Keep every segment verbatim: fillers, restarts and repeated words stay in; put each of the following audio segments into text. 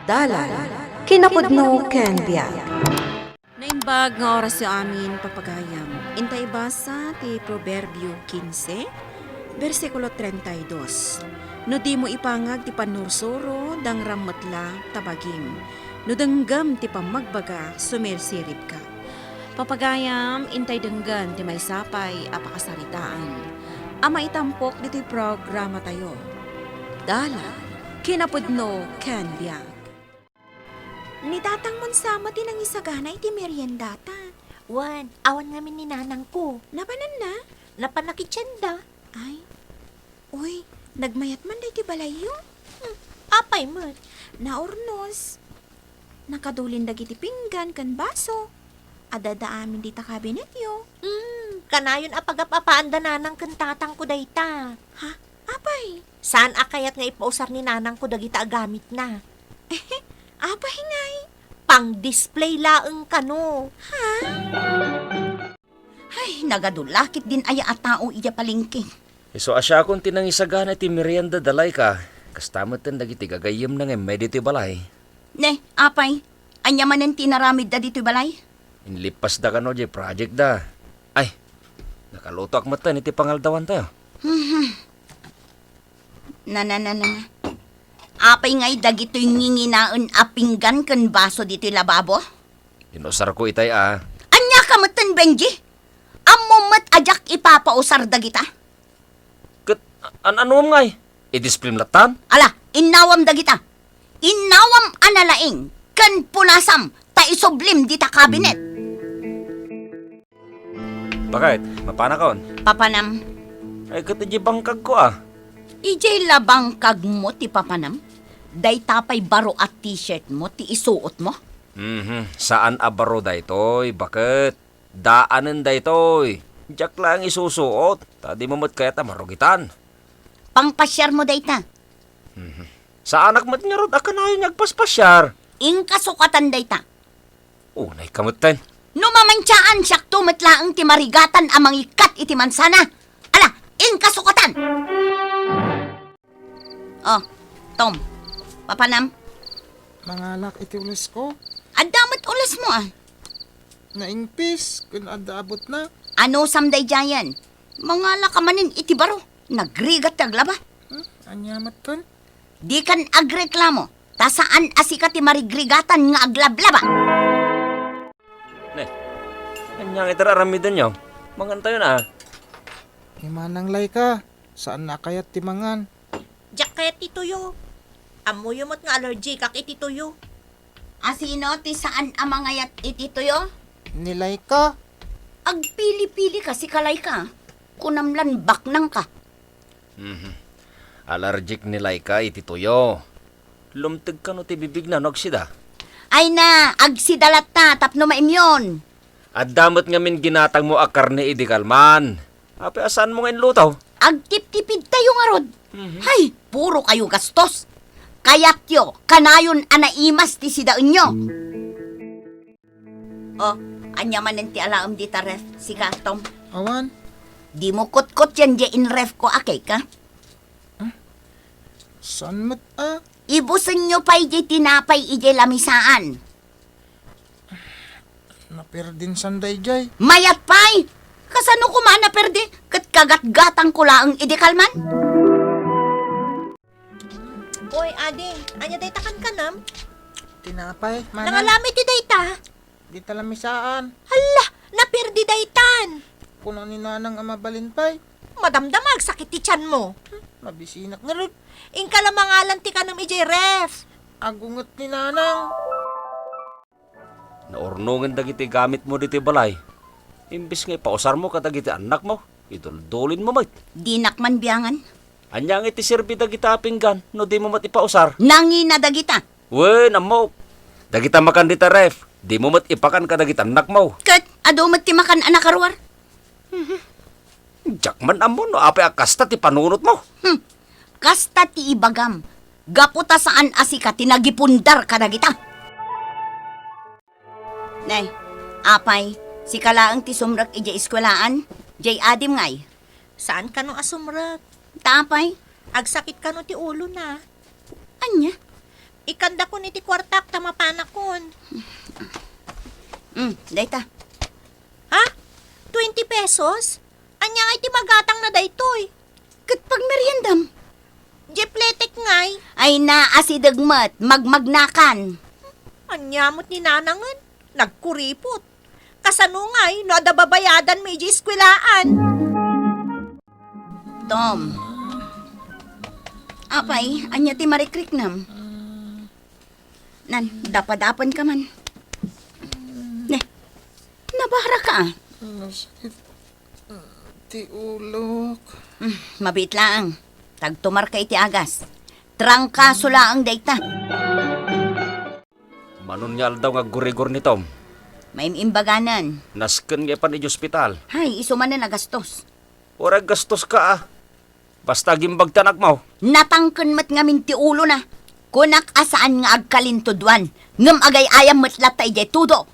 Dalan, kinapudno ken biag. Naimbag nga orasyo amin, papagayam. Inta ibasa ti Proverbio quince, bersikulo treinta y dos. No dimo ipangag ti pannursuro, dangram met la ta bagim. No denggem ti pammagbaga, sumirsiribka. Papagayam, intay denggen ti maysa pay a pakasaritaan a maitampok ditoy programatayo. Dalan, kinapudno ken biag. Ni tatangmon sa met ti nangisagana iti meriendata. Wen, awan ngamin ni nanangko. Napananna? Napan a kitchenna. Ay. Uy, nagmayat man daytoy balayyo? Hmm, apay met? Naurnos. Nakadulin dagiti pinggan ken baso. Adda amin dita kabinetyo. Hmm, kanayon a pagap-apaanda nanang ken tatangko dayta. Ha? Apay? Saan a kayat nga ipausar ni nanangko dagita a gamitna. Apay ngay? Pang-display laeng kano. Ha? Ay, nagadu la ketdin aya a tao idiay palengke. Isu a siakon ti nangisagana iti merienda da Laika. Kasta metten dagiti gagayyemna nga immay ditoy balay. Ne, apay, ania manen ti inaramidda ditoy balay? Inlippasda kano diay project da. Ay, nakalutoak metten iti pangaldawantayo. Mhm. Na, na, na, na, na. Apay ngay dagitoy nginginaen a pinggan ken baso ditoy lababo? Inusarko itay a. Ania ka metten, Benji? Ammom met a diak ipapausar dagita. Ket an-anuom ngay? I-displayem lattan? Ala, innawam dagita. Innawam a nalaing ken punasam ta isublim dita kabinet. Bakit? Mapanakon? Papanam. Ay, ket idiay bangkagko a. Idiay la bangkagmo ti papanam? Dayta pay baro a t-shirtmo ti isuotmo? Mhm. Saan a baro daytoy, baket? Daanen daytoy. Diak laeng isusuot, ta dimo met kayat a marugitan. Pangpasiarmo dayta. Mhm. Saanak met ngarud a kanayon nga agpaspasiar. Inka sukatan dayta. Unay ka metten. No mamantiaan, siakto met laeng ti marigatan a mangikkat iti mansana. Ala, inka sukatan! Oh, Tom, papanam? Mangalak iti ulesko. Adda met ulesmo a. Naingpis ken adda abutna. Anusam daydiayen? Mangalak ka manen iti baro. Nagrigat ti aglaba. Hmm, ania metten? Dikan agreklamo, ta saan a sika ti marigrigatan nga aglablaba. Ne, ania nga iti ar-aramidenyo? Mangantayon a. Ni Manang Laika, saanna a kayat ti mangan. Diak kayat ti tuyo. Ammoyo met nga allergikak iti tuyo. A sino ti saan a mangayat iti tuyo? Ni Laika. Agpili-pili ka, sika Laika. Kunam lan baknang ka. Mhm. Allergic ni Laika iti tuyo. Lumteg kano ti bibigna no agsida? Ay na, agsida latta tapno maimyon. Adda met ngamin ginatangmo a karne idi kalman. Apay a saanmo nga inluto? Agtiptipidtayo ngarud. Mhm. Hay, puro kayo gastos. Kayatyo, kanayon a naimas ti sidaenyo. Oh, ania manen ti alaem dita ref, sika, Tom? Awan. Dimo kutkoten diay inref ko a cake, a? Ah, saan met a? Ibusenyo pay diay tinapay idiay lamisaan. Naperdin san daydiay. Mayat pay! Kasano koma a naperdi? Ket kagatgatangko laeng idi kalman? Oy, adi, ania dayta kankanam? Tinapay, manang. Nangalam iti dayta? Dita lamisaan. Hala, naperdi daytan. Kuna ni nanang a mabalin pay. Madamdama agsakit ti tianmo. Hmm, mabisinak ngarud. Inka la mangalan ti kanam idiay ref. Agunget ni nanang. Naurnongen dagiti gamitmo ditoy balay. Imbes nga ipausarmo kadagiti annakmo, iduldulinmo met. Dinak man biangan. Ania nga iti serbi dagita a pinggan no dimo met ipausar? Nangina dagita. Wen, ammok. Dagita makan dita ref, dimo met ipakan kadagiti annakmo. Ket adu met ti makan a nakaruar. Diak man ammo no apay a kasta ti panunotmo. Hmm. Kasta ti ibagam. Gapu ta saan a sika ti nagipundar kadagita. Nay, apay, sika laeng ti sumrek idiay eskuelaan? Diay adim ngay? Saan kano a sumrek? Ta apay? Agsakit kano ti ulona? Ania? Ikandakon iti kuartak ta mapanakon. Mm, dayta. Ha? Twenty pesos? Ania ngay ti magatangna daytoy? Ket pagmeriendam. Jepletek ngay. Ay, naasideg met, magmagnakan. Ania met ni nanangen? Nagkuripot. Kasano ngay no adda babayadanmi idiay eskwelaan? Tom. Apay, ania ti marikriknam? Nan, dapadapen ka man. Ne, nabara ka, ah. Nasakit ti ulok. Hmm, mabiit laeng. Tagtumar ka iti agas. Trangkaso laeng dayta. Manon nga aldaw nga aggurigor ni Tom? Maim-imbaganan. Nasken nga ipan iti ospital. Hay, isu manen a gastos. Uray gastos ka, ah. Basta agimbag ti anakmo. Natangken met ngamin ti ulona. Kunak a saan nga agkalintuduan, ngem agay-ayam met latta idiay tudo.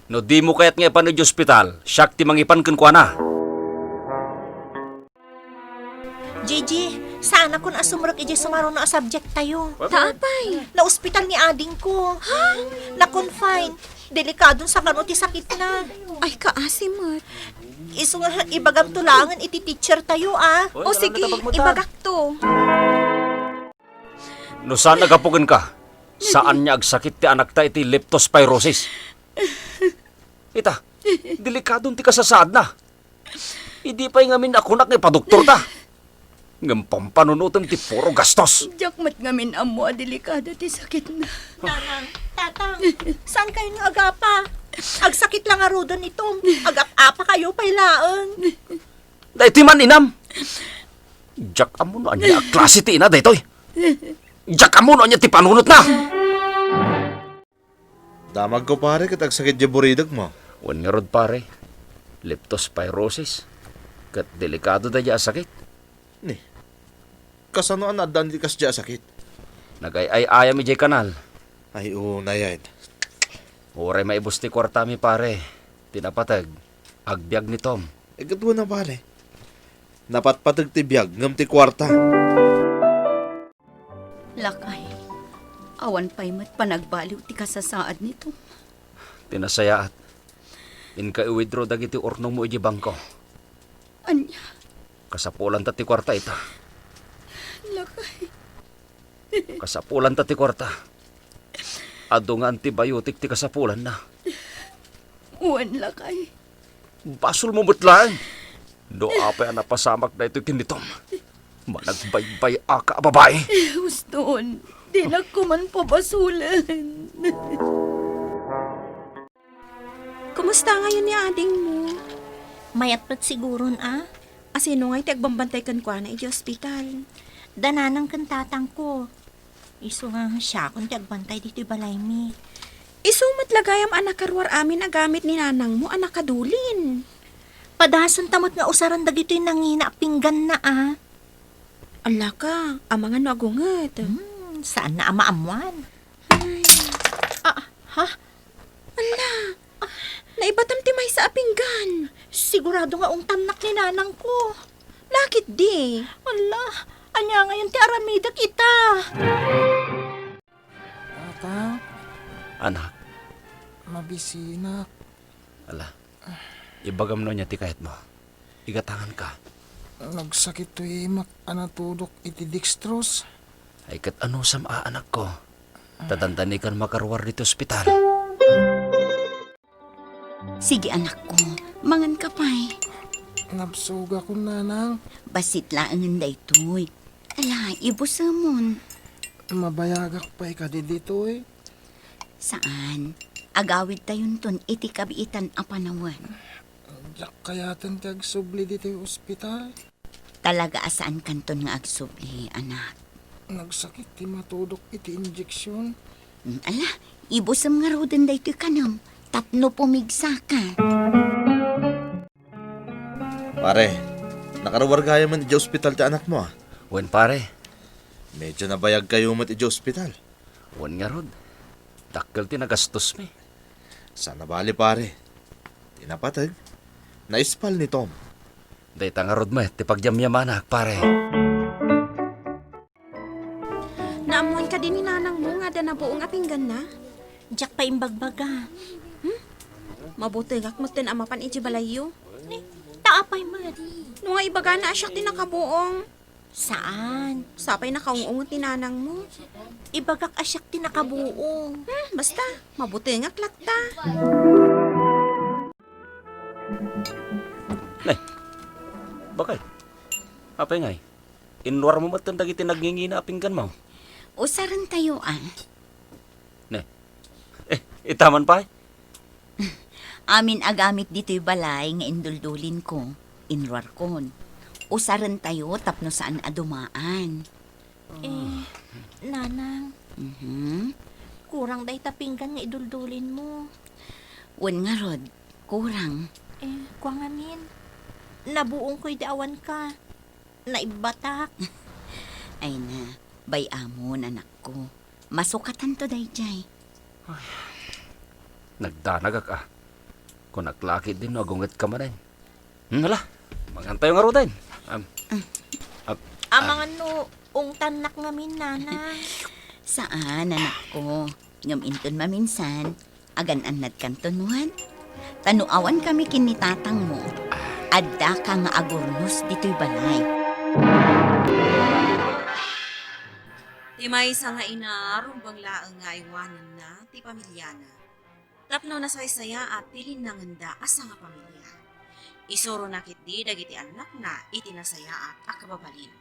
No dimo kayat nga ipan iti ospital, siak ti mangipan kenkuana. Gigi, saanakon a sumrek idiay sumaruno a subject tayo. Ta apay? Naospital ni adingko. Ha? Na-confine. Delikadon sakano ti sakitna. Ay, kaasi met. Isu nga, ibagamto laengen iti teacher tayo, ah. O sige, ibagakto. No saan a gapu kenka, saan nga agsakit ti anakta iti leptospirosis. Ita, delikadon ti kasasaadna. Idi pay ngamin a kunak nga ipadoktorta. Ngem pampanunotem ti puro gastos. Diak met ngamin ammo a delikado ti sakitna. Nanang, tatang, saan kayo nga agapa? Agsakit lang a rudo ni Tom. Agap-apa kayo pay laeng. Daytoy man, inam. Diak ammo no ania a klase ti ina daytoy. Diak ammo no ania ti panunotna. Damagko, pare, ket agsakit diay buridekmo. Wen ngarud, pare. Leptospirosis. Ket delikado daydiay a sakit. Ni, kasano a naaddaan ti kasdiay a sakit? Nagay-ay-ayam idiay kanal. Ay, unay, ay. Uray maibus ti kuartami, pare. Ti napateg, agbiag ni Tom. Ay, ket wen a, pare. Napatpateg ti biag ngem ti kuarta. Lakay, awan pay met panagbaliw ti kasasaad ni Tom. Ti nasayaat, inka i-withdraw dagiti urnongmo idiay bangko. Ania? Kasapulanta ti kuarta ita. Lakay. Kasapulanta ti kuarta. Adu nga antibiotic ti kasapulanna. Wen, lakay. Basolmo met laeng. No apay a napasamak daytoy ken ni Tom, managbaybay-aka a babai. Uston, dinak koman pabasolen. Kumusta ngayon ni adingmo? Mayat met siguron, a. Asino ngay ti agbambantay kenkuana idiay ospital? Da nanang ken tatangko. Isu nga siakon ti agbantay ditoy balaymi. Isu met la gayam a nakaruar amin a gamit ni nanangmo a nakadulin. Padasenta met nga usaran dagitoy nangina a pingganna, a. Allaka, amangan no agunget. Hmm, saanna a maammuan. Ay. Ah, ha? Ala, naibatam ti maysa a pinggan. Sigurado nga ungtannak ni nanangko. Laketdi. Ala, ania ngayon ti aramidek ita? Tata? Anak. Mabisinak. Ala, ibagam no ania ti kayatmo. Igatanganka. Nagsakit toy imak a natudok iti dextrose. Ay, ket anusam a, anakko? Ta dandanikan makaruar ditoy ospital. Sige, anakko. Mangan ka pay. Nabsogakon, nanang. Bassit laengen daytoy. Ala, ibusemon. Mabayagak pay kadi ditoy? Saan. Agawidtayonton iti kabiitan a panawen. Diak kayaten ti agsubli ditoy ospital. Talaga a saankanton nga agsubli, anak. Nagsakit ti matudok iti injection. Mm, ala, ibusem ngaruden daytoy kanem, tapno pumigsaka. Pare, nakaruar gayamen idiay ospital ti anakmo, a. Wen, pare. Medyo nabayagkayo met idiay ospital. Wen ngarud, dakkel ti nagastosmi. Saan a bale, pare. Ti napateg, naispal ni Tom. Dayta ngarud met ti pagyamyamanak, pare. Naammuan kadi ni nanangmo nga Nabuong a pingganna? Diak pay imbagbaga. Hmm? Mabutengak metten a mapan iti balayyo. Eh, ta apay met? No nga ibagana a siak ti nakabuong. Saan? Sapay nakaung-unget ti nanangmo. Ibagak a siak ti nakabuong. Hmm, basta, mabutengak latta. Ne, bakay? Apay ngay? Inruarmo metten dagiti nagngingina a pingganmo? Usarentayo, a. Ne. Eh, itaman pay? Amin a gamit ditoy balay nga induldulinko, inruarkon. Usarentayo tapno saan a dumaan. Eh, Nanang, Mhm. Kurang dayta pinggan nga iduldulinmo. Wen ngarud, kurang. Eh, kua ngamin. Nabuongko idi awanka. Naibbatak. Ay na, bay-amon, anakko. Masukatanto daydiay. Nagdanagak a. Kunak la ketdin no agungetka manen. Hmm, hala, mangantayo ngaruden. Am, am, Amangan no ungtannak ngamin, Nanang. Saan, anakko. Ngem inton maminsan, agan-annadkanton wen? Ta no awankami ken ni tatangmo, addaka nga agurnos ditoy balay. Ti maysa nga ina, rumbeng laeng nga aywanenna ti pamiliana. Tapno nasaysayaat ti linnangenda a sangapamilia. Isurona ketdi dagiti annakna iti nasayaat a kababalin.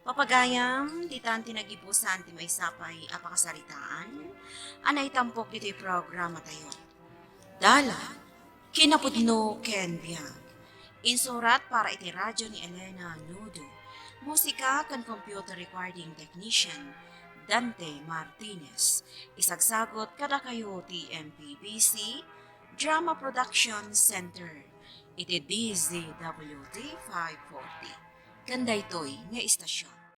Papagayam, ditan ti nagibusan ti maysa pay a pakasaritaan a naitampok ditoy programatayo. Dalan, kinapudno ken biag. Insurat para iti radyo ni Elena Nudo. Musika ken computer recording technician, Dante Martinez. Isagsagot kadakayo ti M P B C Drama Production Center iti D Z W T five forty. Ken daytoy nga istasyon.